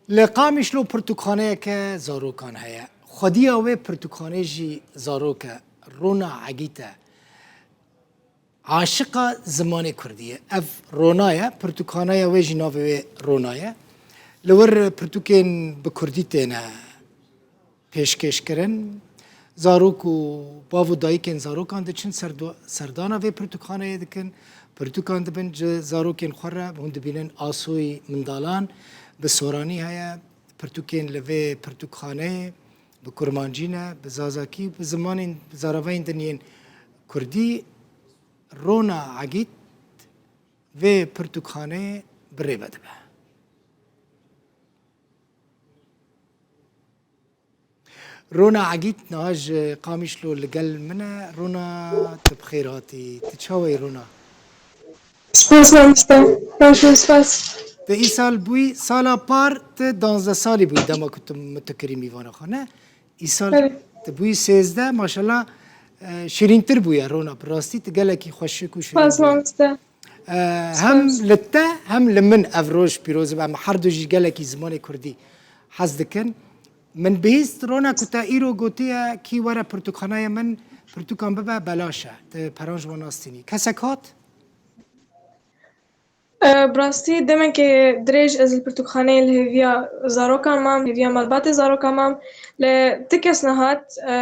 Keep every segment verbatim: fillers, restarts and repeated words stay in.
Li Qamişlo pirtûkxaneyeke zarokan heye. Xwediya wê pirtûkxaneyê jî zarok e. Rona Egît e. Aşiqa zimanê kurdî ye. Ev Rona ye. Pirtûkxaneya wê jî navê wê Rona ye. Li wir pirtûkên bi kurdî têne pêşkêş kirin. Zarok û bav û dayikên zarokan diçin serdo-, serdana vê pirtûkxaneyê dikin. Pirtûkan dibin ji zarokên xwe re, hûn dibînin asoyî mindalan bi soranî heye. Pirtûkên li vê pirtûkxaneyê bi kurmancî ne, bi zazakî, bi zimanên, bi zaravayên din yên kurdî. Rona Egît vê pirtûkxaneyê bi rê ve dibe. Rona Egît niha ji Qamişlo li gel min e. Rona, tu bi xêr hatî. Tu çawa yî Rona? Spas mamoste. Baş û spas. Tu îsal bûyî, sala par tu danzdeh salî bûyî dema ku tu min tu kirî mîvana xwe, ne? Îsal Evet. tu bûyî sêzdeh, maşallah, e, şirîntir bûye Rona. Bi rastî tu gelekî xweşik û şirîn Spas bûyî. mamoste. E, hem Spas. li te hem li min ev roj pîroz be. Em her du jî gelekî zimanê kurdî hez dikin. Min bihîst Rona ku te îro gotiye kî were pirtûkxaneyê min pirtûkan bibe belaş e. Tu peran ji wan nas tînî. Kesek hat? E, bi rastî demekê dirêj ez li pirtûkxaneyê li hêviya zarokan mam, hêviya malbatê zarokan mam. Lê ti kes nehat, e,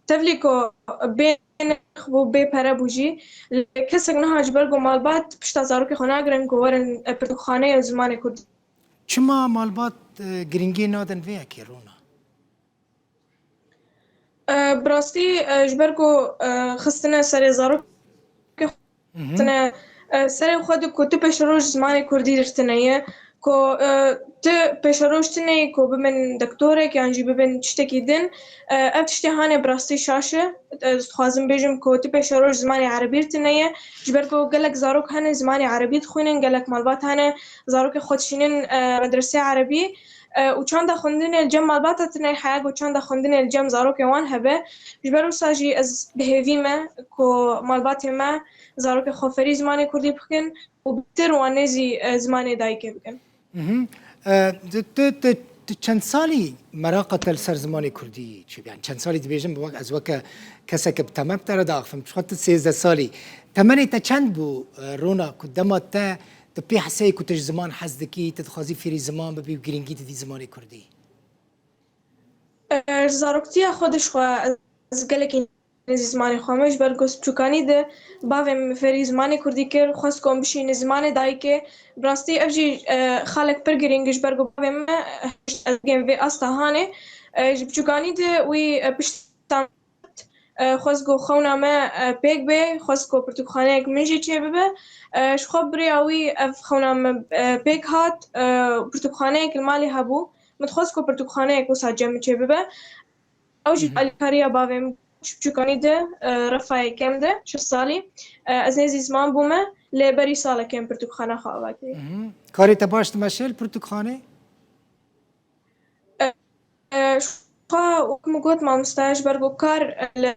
tevlî ku bê nirx bû, bê pere bû jî. Lê kesek nehat ji ber ku malbat pişta zarokê xwe nagirin ku werin, e, pirtûkxaneyê û zimanê kurdî. Çima malbat, e, girîngiyê nadin vê yekê Rona? E, bi rastî, e, ji ber ku, e, xistine serê zarokê xwe, Mhm. xistine, e, serê xwe di ku tu pêşeroj zimanê kurdî girtine ye, ku, e, tu pêşeroj tune yî ku bibin doktorek yan jî bibin tiştekî din, e, ev tiştê hanê bi rastî şaş e. Ez dixwazim bêjim ku tu pêşeroj zimanê erebî girtine ye, ji ber ku gelek zarok hene zimanê erebî dixwînin, gelek malbat hene zarokê xwe dişînin, e, medresê erebî. E, û çanda xwendinê li cem malbata tune heye ku çanda xwendinê li cem zarokê wan hebe. Ji ber wisa jî ez bi hêvî me ku malbatê me zarokê xwe ferî zimanê kurdî bikin û bêtir wan nêzî, e, zimanê dayikê bikin. Mhm. E, tu, tu, tu, tu çend salî meraqa te li ser zimanê kurdî çêbû? Yani çend salî dibêjim, wek, ez weke keseke bi temem te re diaxivim. Ji xwe tu sêzdeh salî. Temenê te çend bû, e, Rona, ku dema te Tu pê heseyê ku tu ji ziman hez dikî, tu dixwazî fêrî ziman bibî û girîngî didî zimanê kurdî? E, ji zaroktiya xwe de ji xwe ez gelekî nêzî zimanê xwe me, ji ber ku ez biçûkanî de bavê min fêrî zimanê kurdî kir, xwest ku em bişîne zimanê dayikê. Bi rastî ev jî, e, xalek pir girîng e, ji ber ku bavê me, e, ez vê asta hanê. E, ji biçûkanî de wî, e, pişta e, xwest ku xewna me, e, pêk bê, xwest ku pirtûkxaneyek min jî çêbibe. E, ji xwe bi rêya wî ev xewna me, e, pêk hat, e, pirtûkxaneyek li malê hebû. Min dixwest ku pirtûkxaneyek wisa cem min çêbibe. Ew jî Hı hı. alîkariya bavê min ji biçûkanî de, e, refa yekem de, şeş salî. E, ez nêzî ziman bûme, lê berî salekê min pirtûkxana xwe ava kiriye. Hı hı. Karê te baş dimeşe li pirtûkxanê? E, e, xwe wek min got mamoste, ji ber ku kar li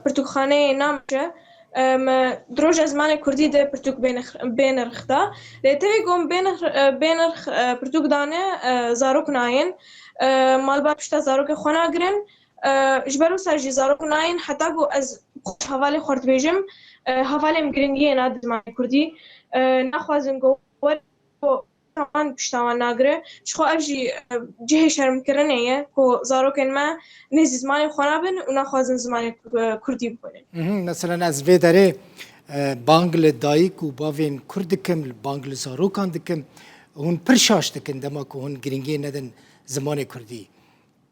pirtûkxaneyê nameşe, e, me di roja zimanê kurdî de pirtûk bê nirx, bê nirx da. Lê tevî ku em bê nirx, e, bê nirx, e, pirtûk dane, e, zarok nayên. E, malbat pişta zarokê xwe nagirin. E, ji ber wisa jî zarok nayên, heta ku ez hevalê xwe dibêjim, e, hevalê min giringiyê nade zimanê kurdî. E, naxwazin ku wer ku wan pişta wan nagire. Ji xwe ev jî, e, cihê şermkirinê ye ku zarokên me nêzî zimanê xwe nabin û naxwazin zimanê, e, kurdî bixwînin. Mhm, mesela ez vê derê, e, bang li dayik û bavên kurd dikim, bang li zarokan dikim. Hûn pir şaş dikin dema ku hûn giringiyê nedin zimanê kurdî.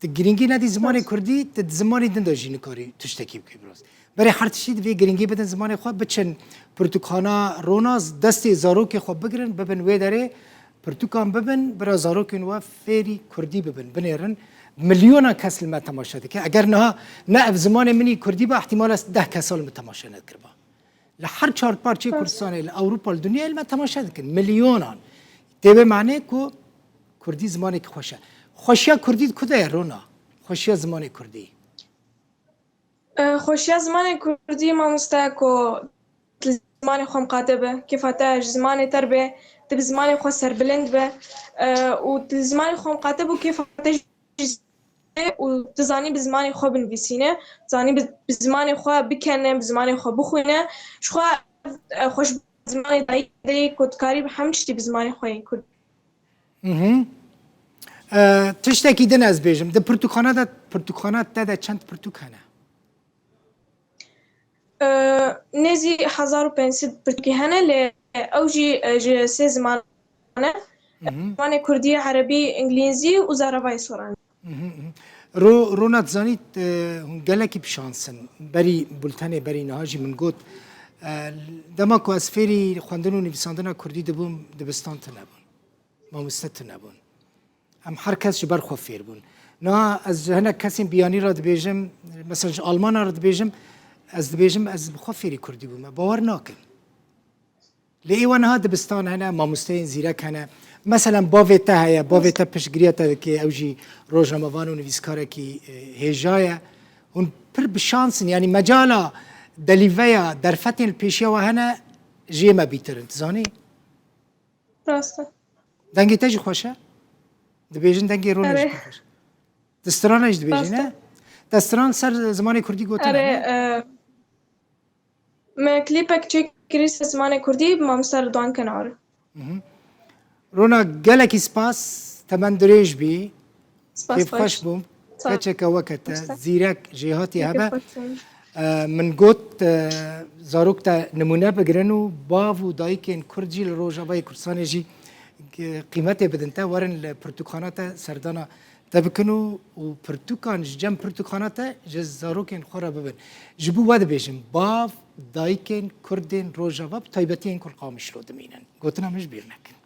Tu girîngî nedî zimanê Rast. kurdî, tu di zimanê din de jî nikarî tiştekî bikî, bi rast. Berê her tiştî divê girîngî bidin zimanê xwe, biçin pirtûkxana Rona, destê zarokê xwe bigirin, bibin wê derê, pirtûkan bibin, bira zarokên we fêrî kurdî bibin, binêrin. Milyonan kes li me temaşe dike. Eger niha ne ev zimanê min î kurdî ba, ihtimal e deh kesa li min temaşe nedikiriba. Li her çar parçeyê Rast. Kurdistanê, li Ewropa, li dinyayê li me temaşe dikin. Milyonan. Tê vê manê ku kurdî zimanekî xweş e. Xweşiya kurdî di ku de ye Rona? Xweşiya zimanê kurdî. E, xweşiya zimanê kurdî mamoste ku zimanê xwe miqate be, kêfa te ji zimanê ter be, tu bi zimanê xwe serbilind be, e, û tu zimanê xwe miqate bû kêfa te jî û tu zanî bi zimanê xwe binivîsîne, zanî bi, bi zimanê xwe bikene, bi zimanê xwe bixwîne. Ji xwe, e, xweş zimanê dayîkê ku dikarî bi hemû tiştî bi zimanê xwe yên kurd. Mhm. E, tiştekî din ez bêjim. Di pirtûkxane de, pirtûkxana te de çend pirtûk hene? E, nêzî hezar û pênc sed pirtûkî hene, lê ew jî, e, ji sê ziman e. Mhm. Zimanê kurdî, erebî, îngilîzî û zaravayê soranî. Mhm, mhm. Ro-, Rona, dizanît, e, hûn gelekî bi şans in. Berî bultenê, berî niha jî min got, e, dema ku ez fêrî xwendin û nivîsandina kurdî dibûm, dibistan tune bûn. Mamoste tune bûn. Em her kes ji ber xwe fêr bûn. Niha ez ji hinek kesên biyanî re dibêjim, mesela ji Almana re dibêjim, ez dibêjim ez bi xwe fêrî kurdî bûme. Bawer nakin. Lê êwa niha dibistan hene, mamosteyên zîrek hene. Meselen bavê te heye, bavê te piştgiriya te dike, ew jî rojnamevan û nivîskarekî, e, hêja ye. Hûn pir bi şans in, yanî mecala delîveya derfetên li pêşiya we hene, ji yê me bîtir in, tu zanî? Rast e. Dengê te jî xweş e. Dibêjin dengê Ronê jî pir xweş e. Di strana jî dibêjî, ne? Te stran ser zimanê kurdî gotin, ne? Me klîpek çêkirî ser zimanê kurdî, bi mamoste Ridwan Kenar. Mhm. Rona, gelekî spas, temen dirêj bî. Spas. Kêfxweş bûm. Keçeke weke te, zîrek, jêhatî hebe. E, min got, e, zarok te nimûne bigirin û bav û dayikên kurd jî li Rojavayê Kurdistanê jî, e, qîmetê bidin te, werin li pirtûkxana te serdana te bikin û, û pirtûkan ji cem pirtûkxana te ji zarokên xwe re bibin. Ji bo we dibêjim, bav, dayikên kurdên Rojava, bi taybetî yên ku li Qamişlo dimînin. Gotina min ji bîr nekin.